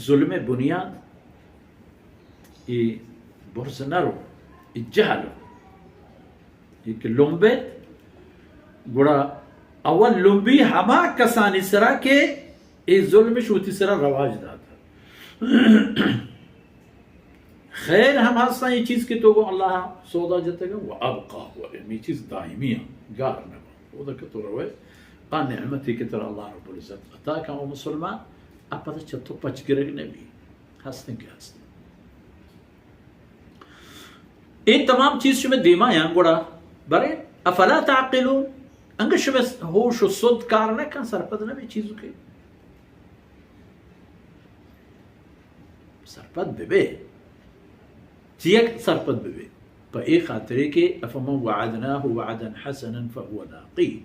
ظلم بنیاد، اے برز نہ رو، اے جہل رو۔ اے کہ لمبیت، گڑا اول لمبی ہما کسانی سرا کہ اے ظلمش وتی سرا رواج داتا۔ خیر ہم ہستاں، اے چیز کہ تو گوں اللہ سودا جتگا، و ابقا، و اے چیز دائمی ہیں، گار نہ بنت۔ اودا کہ تو روئے، آ نعمتی کہ ترا اللہ رب العزت عطا کن او مسلمان، آ پدا چہ تو پچ گرگ نہ بی، ہستیں کہ ہستیں۔ اے تمام چیز شمئے دیما یاں، گڑا برے، افلا تعقلون، انگہ شمئے ہوش و سد کار نہ کن، سرپد نہ بی چیزو کہ سرپد ببے۔ چیک سرپد ببے؟ پہ اے خاطرے کہ افمن وعدناه وعدا حسنا فهو لاقيه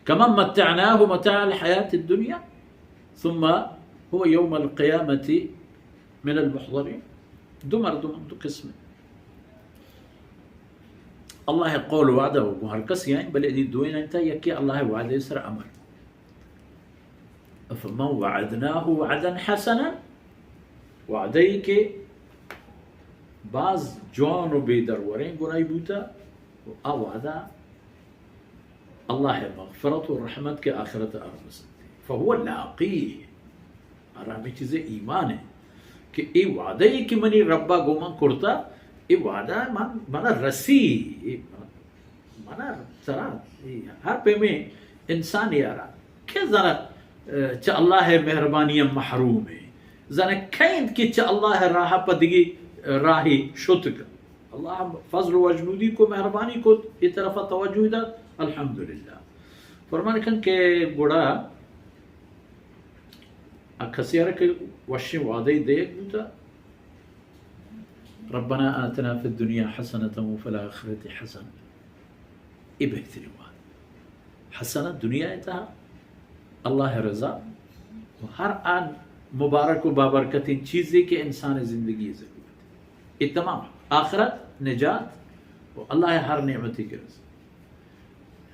كمن متعناه متاع الحياة الدنيا ثم هو يوم القيامة من المحضرين۔ دو مردم، دو قسم۔ اللہ قول وعدہ و ہر کسی آئیں، بلے دی دوئیں انتا، یکی اللہ وعدہ سر عمل۔ افمن وعدناه وعدا حسنا، وعدہ ای کہ باز جوان و بے دروریں گناہی بوتا، و آ وعدہ اللہ مغفرت و رحمت کہ آخرت آرمسنتی، فهو لاقيه، آرا ہمیں چیزیں ایمان ہے کہ اے وعدہ ای کہ منی ربا گو من کرتا، اے وعدہ من، منا رسی، اے من منا ترا، اے ہر پیمیں انسان یارا، کہ زانت، اه، چہ اللہ مہربانی محروم ہے۔ زانت کئے انت کہ چہ اللہ راہ پہ دگی راہی شتگ۔ اللہ فضل و اجنودی کو، مہربانی کو، اے طرفا توجہ دات، الحمدللہ۔ فرمان کن کہ گڑا آ کسی ء را کہ وشیں وعدہ ء دئیگ بوتا، ربنا آتنا فی الدنیا حسنة وفی الآخرة حسنة، اے بہترین وعدہ۔ حسنہ دنیا ء تہا اللہ ء رضا و ہر آن مبارک و بابرکتیں چیزے کہ انسان ء زندگی ء ضرورت۔ اے تمام آخرت نجات و اللہ ء ہر نعمتے کہ رضا۔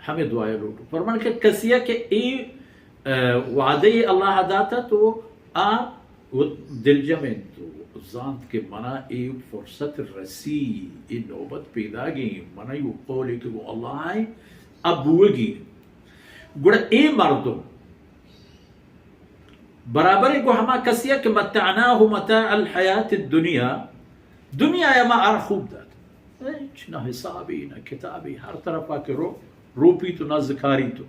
ہمے دعا ء لوٹو۔ فرمان کہ کسی ء کہ اے، اه، وعدہ ء اللہ ء داتا تو آ و دلجم انت و زانت کہ منا اے فرصت رسی، اے نوبت پیداگیں، منا یو قولے کہ گوں اللہ ء ابوگی۔ گڑا اے مردم برابر گوں ہما کسی ء کہ متعناه متاع الحیات الدنیا، دنیا ء ما آرا خوب دات۔ ہچ نہ حسابی، نہ کتابی، ہر طرفا کہ رو، روپی تو نزکاری تو۔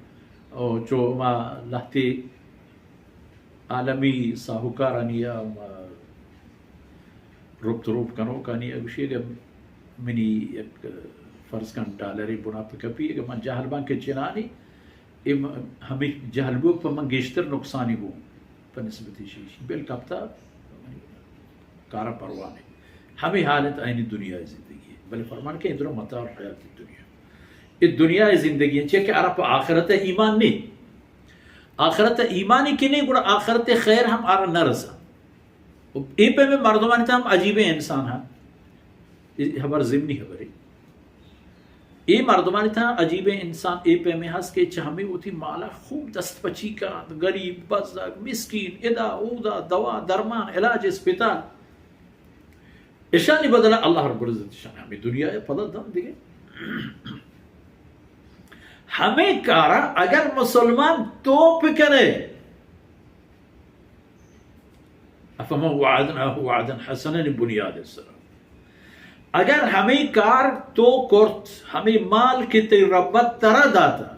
او چو ما لہتے عالمی ساہوکارانی ء ما رپت روپ کنوکانی ء گوشی اگہ منی یک فرض کن ڈالرے بنا پہ کپی، اگہ من جہل باں کہ چنانی اے م-، ہمے جہل بوگ پہ من گیشتر نقصانی بو پہ نسبت ایشی، ایشی بل کپتا کارا پرواہ نہیں۔ ہمے حال انت آئینی دنیا زندگی ہے۔ بلے فرمان کہ اندرو متاع الحیات الدنیا، اے دنیا زندگی ہے، چیئے کہ آرا پہ آخرت ایمان نہیں۔ آخرت ایمانی کہ نہیں، گڑا آخرت خیر ہم آرا نہ رسا۔ اے پیمیں مردمانی تہا ہم عجیبیں انسان ہاں۔ اے ہبر ضمنی ہبرے۔ اے مردمانی تہا عجیبیں انسان اے پیمیں ہست کہ چہ ہمے وتی مالا خوب دست پچی کنت، غریب، بزگ، مسکین، ادا، اودا، دوا، درمان، علاج، اسپتال۔ اشانی بدلا اللہ رب العزت اشان ہمے دنیا ء پدا دم دیگے۔ ہمے کارا اگر مسلمان تو بکنے، افمن وعدناه وعدا حسنا بنیاد سرا۔ اگر ہمے کار تو کرت، ہمے مال کہ تئی ربت ترا داتا،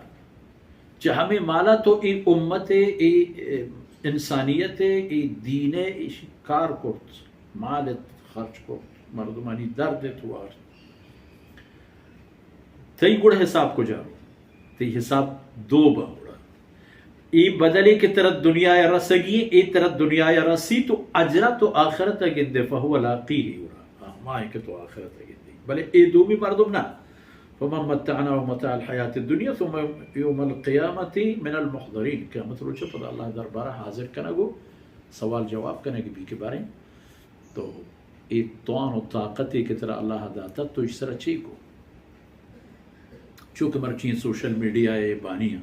چہ ہمے مالا تو اے امت ء، اے، اے انسانیت ء، اے دین ء، اے کار کرت، مال ات خرچ کرت، مردمانی درد ات وارت۔ تئی گڑا حساب کجا رو؟ تئی حساب دو باں گڑا۔ اے بدلے کہ ترا دنیا ء رسگی، اے ترا دنیا ء رسی تو اجرا تو آخرت ء گندے، فهو لاقيه گڑا۔ ہما کہ تو آخرت ء گندے۔ بلے اے دومی مردم نہ۔ فمن متعناه متاع الحیات الدنیا ثم یوم القیامة من المحضرین۔ قیامت روچ پدا اللہ دربارہ حاضر کنگ و سوال جواب کنگ بی کہ باریں تو اے توان و طاقتے کہ ترا اللہ داتا تو اش سرا چی کو؟ چونکہ مرچی سوشل میڈیا ء بانی ہاں،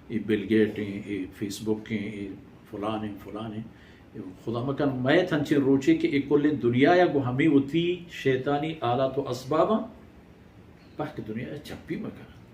اے بل گیٹ ایں، اے فیس بک ایں، اے فلان ایں، فلان ایں۔ خدا مکن مئیت انچیں روچے کہ اے کلیں دنیا ءَ گوں ہمے وتی شیطانی آلات و اسباباں پہک دنیا ءَ چپی مکن۔